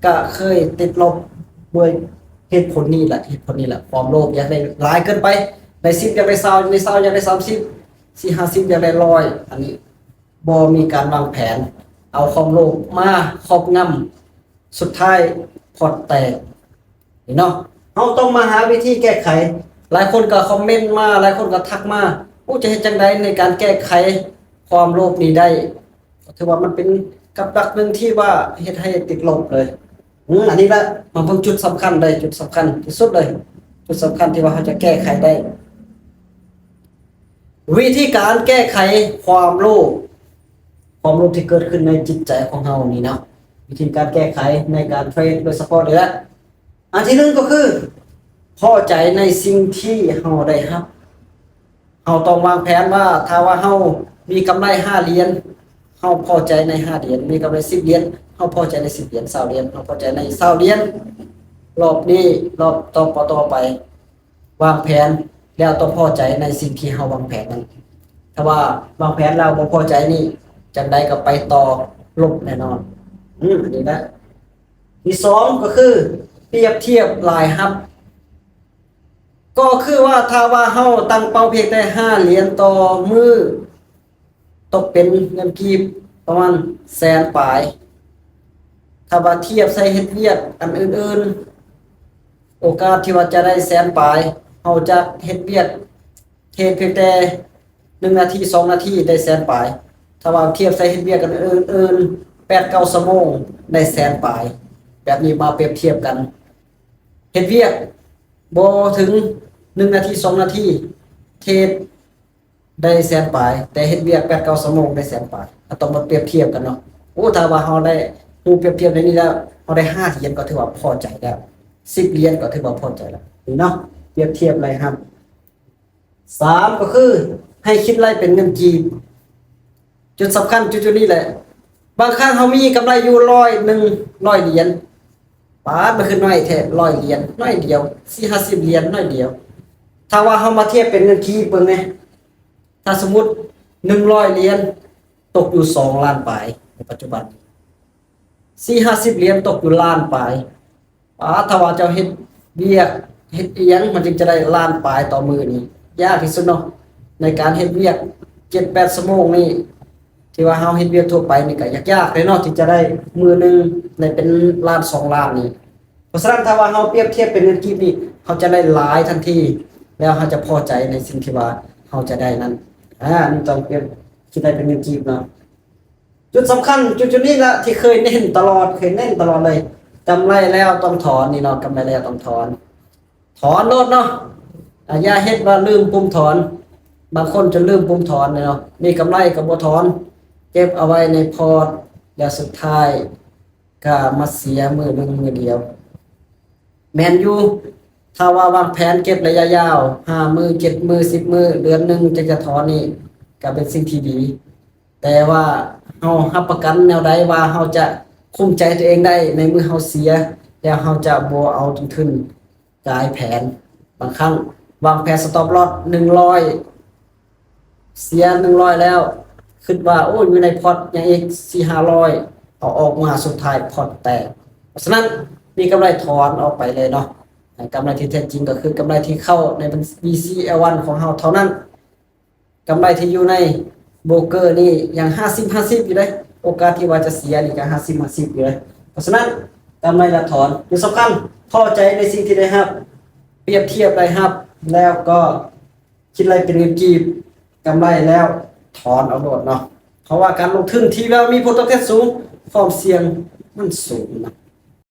ກະເຄີຍຕິດລົບດ້ວຍເຫດຜົນນີ້ແຫຼະ ເຫດຜົນນີ້ແຫຼະ ຄວາມໂລບ ຢາກໄດ້ຫຼາຍເກີນໄປ ໄດ້ສິບ ຢາກໄດ້ຊາວ ໄດ້ຊາວ ຢາກໄດ້ສາມສິບ ສີ່ຫ້າສິບ ຢາກໄດ້ຮ້ອຍ ອັນນີ້ບໍ່ມີການວາງແຜນ ເອົາຄວາມໂລບມາຄອບງຳ ສຸດທ້າຍພອດແຕກ ນີ້ເນາະ ເຮົາຕ້ອງມາຫາວິທີແກ້ໄຂ. ຫຼາຍຄົນກໍຄອມເມັນມາ ຫຼາຍຄົນກໍທັກມາ ໂອ້ ຈະເຮັດຈັ່ງໃດໃນການແກ້ໄຂຄວາມໂລບນີ້ໄດ້? ກໍຖືວ່າມັນເປັນກັບດັກໜຶ່ງທີ່ວ່າເຮັດໃຫ້ຕິດລົບເລີຍ. ອື ອັນນີ້ລະ ມາເບິ່ງຈຸດສຳຄັນເລີຍ ຈຸດສຳຄັນທີ່ສຸດເລີຍ ຈຸດສຳຄັນທີ່ວ່າເຮົາຈະແກ້ໄຂໄດ້. ວິທີການແກ້ໄຂຄວາມໂລບ ຄວາມໂລບທີ່ເກີດຂຶ້ນໃນຈິດໃຈຂອງເຮົານີ້ເນາະ ວິທີການແກ້ໄຂໃນການເທຣດໂດຍສະເພາະນີ້ແຫຼະ. ອັນທີໜຶ່ງກໍຄື ພໍໃຈໃນສິ່ງທີ່ເຮົາໄດ້ຮັບ. ເຮົາຕ້ອງວາງແຜນວ່າ ຖ້າວ່າເຮົາມີກຳໄລຫ້າຫຼຽນ ເຮົາພໍໃຈໃນຫ້າຫຼຽນ ມີກຳໄລສິບຫຼຽນ ເຮົາພໍໃຈໃນສິບຫຼຽນ ຊາວຫຼຽນ ເຮົາພໍໃຈໃນຊາວຫຼຽນ ລອບນີ້ ລອບຕໍ່ ຕໍ່ໄປ ວາງແຜນແລ້ວຕ້ອງພໍໃຈໃນສິ່ງທີ່ເຮົາວາງແຜນນັ້ນ. ຖ້າວ່າວາງແຜນແລ້ວບໍ່ພໍໃຈນີ້ ຈັ່ງໃດກໍໄປຕໍ່ລົບແນ່ນອນ. ອື ອັນນີ້ນະ. ທີສອງກໍຄື ປຽບທຽບລາຍຮັບ ກໍຄືວ່າ ຖ້າວ່າເຮົາຕັ້ງເປົ້າພຽງແຕ່ຫ້າຫຼຽນຕໍ່ມື້ ຕົກເປັນເງິນກີບປະມານແສນປາຍ. ຖ້າວ່າທຽບໃສ່ເຮັດວຽກອັນອື່ນໆ ໂອກາດທີ່ວ່າຈະໄດ້ແສນປາຍ ເຮົາຈະເຮັດວຽກ ເຮັດພຽງແຕ່ໜຶ່ງນາທີ ສອງນາທີ ໄດ້ແສນປາຍ. ຖ້າວ່າທຽບໃສ່ເຮັດວຽກອັນອື່ນໆ ແປດເກົ້າຊົ່ວໂມງ ໄດ້ແສນປາຍ. ແບບນີ້ມາປຽບທຽບກັນ ເຮັດວຽກບໍ່ເຖິງໜຶ່ງນາທີ ສອງນາທີ ເທຣດໄດ້ແສນປາຍ ແຕ່ເຮັດວຽກແປດເກົ້າຊົ່ວໂມງໄດ້ແສນປາຍ. ເຮົາຕ້ອງມາປຽບທຽບກັນເນາະ. ໂອ້ ຖ້າວ່າເຮົາໄດ້ຮູ້ປຽບທຽບໃນນີ້ແລ້ວ ເຮົາໄດ້ຫ້າຫຼຽນກໍຖືວ່າພໍໃຈແລ້ວ ສິບຫຼຽນກໍຖືວ່າພໍໃຈແລ້ວ ນີ້ເນາະ ປຽບທຽບລາຍຮັບ. ສາມ ກໍຄືໃຫ້ຄິດໄລ່ເປັນເງິນກີບ. ຈຸດສຳຄັນຈຸດໆນີ້ແຫຼະ ບາງຄັ້ງເຮົາມີກຳໄລຢູ່ຮ້ອຍໜຶ່ງ ຮ້ອຍຫຼຽນ ປາດ ມັນຄືໜ້ອຍແທ້ ຮ້ອຍຫຼຽນ ໜ້ອຍດຽວ ສີ່ຫ້າສິບຫຼຽນ ໜ້ອຍດຽວ. ຖ້າວ່າເຮົາມາທຽບເປັນເງິນກີບເບິ່ງແດ່ ຖ້າສົມມຸດໜຶ່ງຮ້ອຍຫຼຽນ ຕົກຢູ່ສອງລ້ານປາຍໃນປັດຈຸບັນ ສີ່ຫ້າສິບຫຼຽນ ຕົກຢູ່ລ້ານປາຍ. ອາ ຖ້າວ່າເຈົ້າເຮັດວຽກເຮັດອີ່ຫຍັງ ມັນຈຶ່ງຈະໄດ້ລ້ານປາຍຕໍ່ມື້ນີ້ ຍາກທີ່ສຸດເນາະ ໃນການເຮັດວຽກເຈັດແປດຊົ່ວໂມງນີ້ ທີ່ວ່າເຮົາເຮັດວຽກທົ່ວໄປນີ້ກໍຍາກໆເດ້ເນາະ ທີ່ຈະໄດ້ມື້ໜຶ່ງໄດ້ເປັນລ້ານສອງລ້ານນີ້. ເພາະສະນັ້ນ ຖ້າວ່າເຮົາປຽບທຽບເປັນເງິນກີບນີ້ ເຮົາຈະໄດ້ຫຼາຍທັນທີ ແລ້ວເຮົາຈະພໍໃຈໃນສິ່ງທີ່ວ່າເຮົາຈະໄດ້ນັ້ນ. ອາ ອັນນີ້ຕ້ອງປຽບ ຄິດໄດ້ເປັນເງິນກີບເນາະ. ຈຸດສຳຄັນຈຸດໆນີ້ລະທີ່ເຄີຍເນັ້ນຕະຫຼອດ ເຄີຍເນັ້ນຕະຫຼອດເລີຍ ກຳໄລແລ້ວຕ້ອງຖອນນີ້ເນາະ ກຳໄລແລ້ວຕ້ອງຖອນ ຖອນໂລດເນາະ. ອາ ຢ່າເຮັດວ່າລືມປຸ່ມຖອນ ບາງຄົນຈົນລືມປຸ່ມຖອນເນາະ ມີກຳໄລກໍບໍ່ຖອນ ເກັບເອົາໄວ້ໃນພອດ ແລ້ວສຸດທ້າຍກໍມາເສຍມື້ໜຶ່ງມື້ດຽວ. ແມ່ນຢູ່ ຖ້າວ່າວາງແຜນເກັບໄລຍະຍາວ ຫ້າມື້ ເຈັດມື້ ສິບມື້ ເດືອນໜຶ່ງ ຈຶ່ງຈະຖອນນີ້ ກໍເປັນສິ່ງທີ່ດີ. ແຕ່ວ່າເຮົາຮັບປະກັນແນວໃດວ່າເຮົາຈະຄຸ້ມໃຈຕົວເອງໄດ້ ໃນເມື່ອເຮົາເສຍ ແລ້ວເຮົາຈະບໍ່ເອົາຕົ້ນທຶນກາຍແຜນ? ບາງຄັ້ງວາງແຜນ stop loss ໜຶ່ງຮ້ອຍ ເສຍໜຶ່ງຮ້ອຍແລ້ວ ຄິດວ່າ ໂອ້ຍ ຢູ່ໃນພອດຍັງອີກສີ່ຫ້າຮ້ອຍ ເອົາອອກມາ ສຸດທ້າຍພອດແຕກ. ເພາະສະນັ້ນ ມີກຳໄລຖອນອອກໄປເລີຍເນາະ. ກຳໄລທີ່ແທ້ຈິງກໍຄືກຳໄລທີ່ເຂົ້າໃນບັນຊີ BCL One ຂອງເຮົາເທົ່ານັ້ນ. ກຳໄລທີ່ຢູ່ໃນໂບຣກເກີນີ້ຍັງຫ້າສິບຫ້າສິບຢູ່ເດ້. ໂອກາດທີ່ວ່າຈະເສຍນີ້ກໍຫ້າສິບຫ້າສິບຢູ່ເດ້. ເພາະສະນັ້ນ ກຳໄລລະຖອນ. ຈຸດສຳຄັນ ພໍໃຈໃນສິ່ງທີ່ໄດ້ຮັບ, ປຽບທຽບລາຍຮັບ ແລ້ວກໍ ຄິດໄລ່ເປັນເງິນກີບ ກຳໄລແລ້ວຖອນເອົາໂລດເນາະ. ເພາະວ່າການລົງທຶນທີ່ວ່າມີຜົນຕອບແທນສູງ ຄວາມສ່ຽງມັນສູງນະ.